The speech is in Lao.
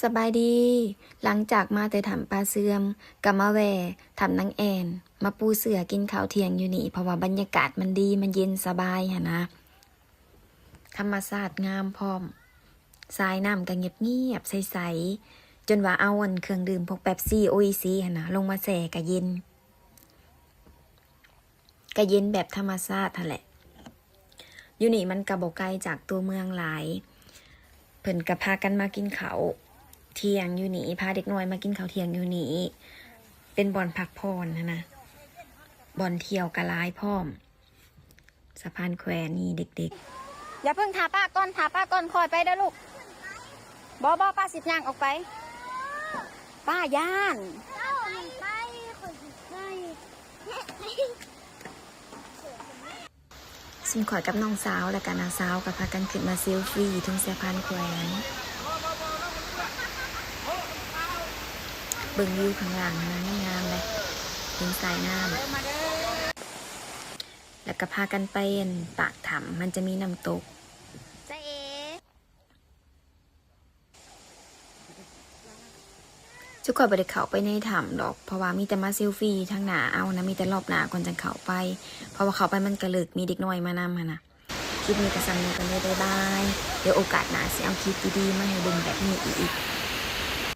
ສະບາຍດີ. ຫຼັງຈາກມາແຕ່ຖ້ຳປ່າເຊື່ອມ ກໍມາແວ່ຖ້ຳນາງແອນ ມາປູເສື່ອກິນເຂົ້າທ່ຽງຢູ່ນີ້ ເພາະວ່າບັນຍາກາດມັນດີ ມັນເຢັນສະບາຍຫັ້ນນະ. ທຳມະຊາດງາມພ້ອມ ສາຍນ້ຳກໍງຽບໆ ໃສໆ ຈົນວ່າເອົາອັນເຄື່ອງດື່ມພວກເປັບຊີ ໂອອິຊິຫັ້ນນະ ລົງມາແຊ່ກໍເຢັນ. ກະເຢັນແບບທຳມະຊາດຫັ້ນແຫຼະ. ຢູ່ນີ້ມັນກະບໍ່ໄກຈາກຕົວເມືອງຫຼາຍ. ເພິ່ນກະພາກັນມາກິນເຂົ້າທ່ຽງຢູ່ນີ້, ພາເດັກນ້ອຍມາກິນເຂົ້າທ່ຽງຢູ່ນີ້. ເປັນບ່ອນພັກຜ່ອນຫັ້ນນະ, ບ່ອນທ່ຽວກະຫຼາຍພ້ອມ. ສະພານແຂວນນີ້ເດັກໆ. ຢ່າເພິ່ງ, ຖ້າປ້າກ່ອນ, ຖ້າປ້າກ່ອນ, ຄ່ອຍໄປເດີລູກ. ບໍ່, ບໍ່, ປ້າຊິຍ່າງອອກໄປ. ປ້າຢ້ານ. ເຈົ້າໄປ, ຂ້ອຍຊິໄປ. ຊຸມຂ້ອຍກັບນ້ອງສາວ ແລະກະນ້າສາວກໍພາກັນຂຶ້ນມາເຊລຟີເທິງສະພານແຂວນ. ເບິ່ງວິວຂ້າງລ່າງຫັ້ນນະ ງາມໆເດ້, ເຫັນສາຍນ້ຳ. ແລ້ວກໍພາກັນໄປອັນປາກຖ້ຳ, ມັນຈະມີນ້ຳຕົກ. ຈາເອ. ຈຸຂ້ອຍບໍ່ໄດ້ເຂົ້າໄປໃນຖ້ຳດອກ, ເພາະວ່າມີແຕ່ມາເຊລຟີທາງໜ້າເອົານະ, ມີແຕ່ລອບໜ້າກ່ອນຈັ່ງເຂົ້າໄປ, ເພາະວ່າເຂົ້າໄປມັນກະເລິກ, ມີເດັກນ້ອຍມານຳຫັ້ນນະ. ຄລິບນີ້ກໍສ່ຳນີ້ກ່ອນເດີ, ບາຍບາຍ. ດຽວໂອກາດໜ້າຊິເອົາຄລິບດີໆມາໃຫ້ເບິ່ງແບບນີ້ອີກ.